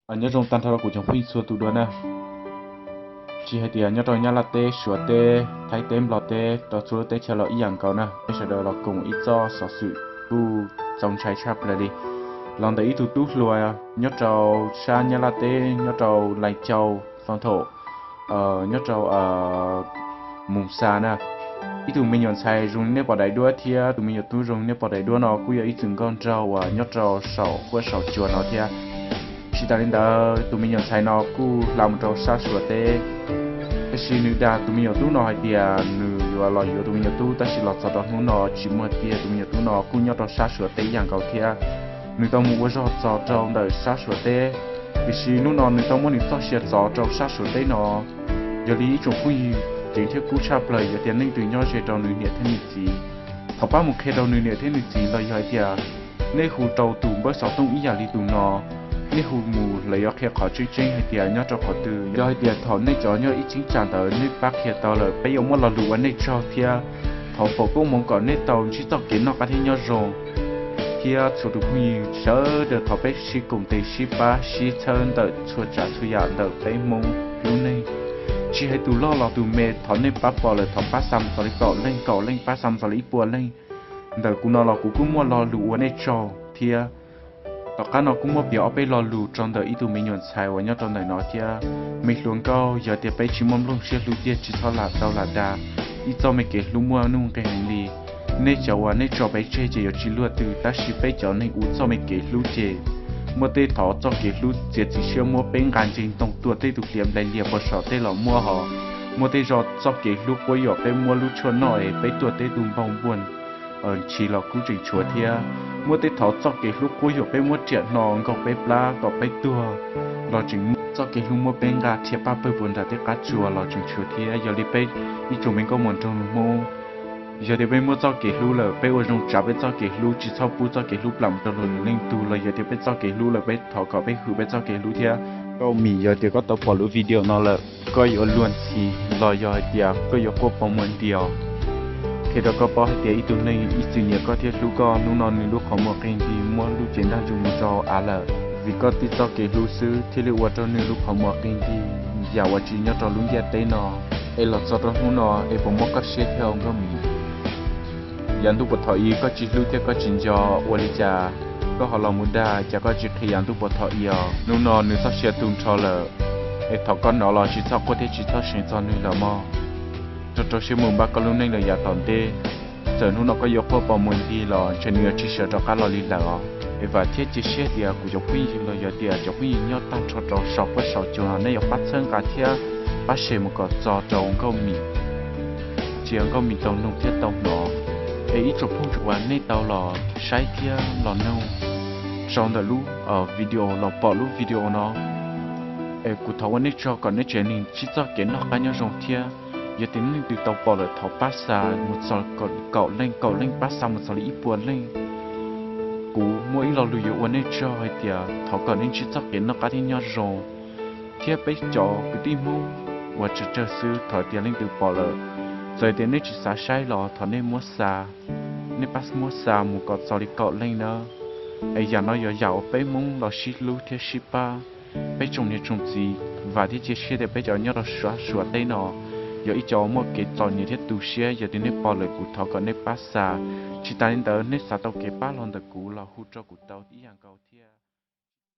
Nyob zoo tag nrho rau kuv cov phooj ywg txhua tus dua na. Tsis hais tias nyob rau Nyab Laj teb, Suav teb, Thaib teb, Nplog teb, rau txhua lub teb chaws los ib yam nkaus na. Nej sawv daws los koom ib txoj xov xwm kuj txaus ntshai tshaj plaws li. Los ntawm ib tug tub hluas nyob rau sab Nyab Laj teb, nyob rau Lais Cau, Foo Thaum, nyob rau Moos Xas na. Ib tug me nyuam ntxhais zoo li nej pom daim duab thiab tus me nyuam tub zoo li nej pom daim duab no kuj yog ib txwm nkauj nraug uas nyob rau saum huab saum cua no thiab. Tsis tas li ntawd, tus me nyuam ntxhais no kuj hla mus rau sab Suav teb, tiam sis nws dag tus me nyuam tub no hais tias nws yuav los yuav tus me nyuam tub, tab sis los txog rau hnub no tsis muaj tiag. Tus me nyuam tub no kuj nyob rau sab Suav teb ib yam nkaus thiab. Nws tau mus ua zog txog rau ntawm sab Suav teb, tiam sis hnub no nws tau muab nws txoj sia txov rau sab Suav teb no. Yog li ib tsoom phooj ywg, ceev thiab kub tshaj plaws yog tias leej twg nyob ze rau nws niam thiab nws txiv, thov pab mus qhia rau nws niam thiab nws txiv los yog hais tias nej hu rau tus npawb xov tooj ib yam li tus no, nej hu mus lawv yuav qhia qhov tseeb tseeb hais tias nyob rau qhov twg. Yog hais tias thaum nej cov nyob ib cheeb tsam ntawd nej pab qhia tau lawm, peb yuav muab lo lus ua nej tsaug thiab thov foom koob hmoov kom nej tau ntsib txoj kev noj qab thiab nyob zoo. Thiab txhua tus phooj ywg sawv daws, thov peb sib koom tes sib pab sib txhawb ntawm txhua tsav txhua yam ntawm peb Hmoob lub neej. Tsis hais tus loj los tus me, thov nej pab pom lawm thov pab xa mus txog li kaum leej, kaum leej pab xa mus txog li ib puas leej. Ntawm kuv no los kuv kuj muaj lo lus ua nej tsaug thiab. Tom qab no kuj muab piav ob peb lo lus rau ntawm ib tug me nyuam ntxhais uas nyob rau ntawm no thiab. Me hluas nkauj, yog tias peb tsis muaj nplooj siab hlub tiag tsis txhob lam tau lam dag. Ib txoj me kev hlub muaj nuj nqis heev li. Nej cov uas nej tso peb tseg ces yuav tsis luag twg, tab sis peb cov neeg ua txoj me kev hlub ces muaj tej thov txoj kev hlub txiav txim siab muab peb nqa nce ntoo tuaj, tej tus hliav nplaim lias puas saum tej los muab hos. Muaj tej zaug txoj kev hlub quab yuam peb muab lub tshuaj noj es peb tuag, tej tus npau npuas ntshis los kuj tseem tshuav thiab. Muaj tej thov txoj kev hlub quab yuam peb muab riam hno nkaug peb plab kom peb tuag los tseem muaj. Txoj kev hlub muab peb nqa rhiav paj pawg puas nram tej qab tsuas los tseem tshuav thiab. Yog li peb ib tsoom me nkauj muam nraug nus Hmoob, yog tias peb muab txoj kev hlub lawm, peb ua zoo tsav peb txoj kev hlub, tsis txhob pub txoj kev hlub plam rau luag lwm leej tug. Los yog tias peb txoj kev hlub lawm, peb thov kom peb hwm peb txoj kev hlub thiab. Nkauj Mim, yog tias koj tau pom lub video no lawm, koj yuav luag ntxhi los yog hais tias koj yuav quaj poob muag nti os, qhia rau koj paub hais tias ib tug neeg ib txwm nyiam koj thiab hlub koj, hnub no nws lub qhov muag qi nti muab lub cev ntaj ntsug mus rau av lawm. Vim koj tib txoj kev hlub xwb thiaj li ua rau nws lub qhov muag qi nti, yam uas tsis nyob rau lub ntiaj teb no. Es los txog rau hnub no es puas mob koj siab thiab os Nkauj Mim? Yav ntuj puas thom i koj tsis hlub thiab koj tsis nco, ua li cas koj ho los mus dag, cas koj tsis qhia yav ntuj puas thom i os? Hnub no nws txoj sia tu nrho lawm, es thov koj hnov los tsis txhob quaj thiab tsis txhob seev txog nws lawm mog. Rau rau siab mus npaj koj lub neej lawm yav tom ntej. Txawm hnub no koj yuav quaj poob muag nti los ntshe nws yuav tsis sawv rov qab los li lawm os. Es vam thiab cia siab tias kuv cov phooj ywg los yog tias cov phooj ywg nyob tag nrho rau saum huab saum cua no nej yuav pab txhawb nqa thiab pab share mus kom txog rau Nkauj Mim, cia Nkauj Mim tau nug thiab tau hnov. Es ib tsoom phooj ywg uas nej tau los saib thiab los nug rau ntawm lub video, los pom lub video no, es kuv thov ua nej tsaug kom nej tsev neeg ntsib txoj kev noj qab nyob zoo thiab. Yog tias leej twg tau pom lawm thov pab xa mus txog kaum leej, kaum leej pab xa mus txog li ib puas leej. Kuv muaj ib lo lus yuav ua nej tsaug hais tias thov kom nej ntsib txoj kev noj qab thiab nyob zoo. Thiab peb cov kwv tij Hmoob uas tsawg tsawg xwb, thov tias leej twg pom lawm, txawm tias nej tsis xav saib los thov nej muab xa, nej pab muab xa mus kom txog li kaum leej na. Es yam no yog yam uas peb Hmoob los sib hlub thiab sib pab. Peb tsoom niam tsoom txiv, vam thiab cia siab tias peb cov nyob rau sab Suav teb no yog ib cov muaj kev txom nyem thiab tu siab. Yog tias nej pom lawm kuv thov kom nej pab xa. Tsis tas li ntawd nej xav tau kev pab los ntawm kuv los hu rau kuv tau ib yam nkaus thiab.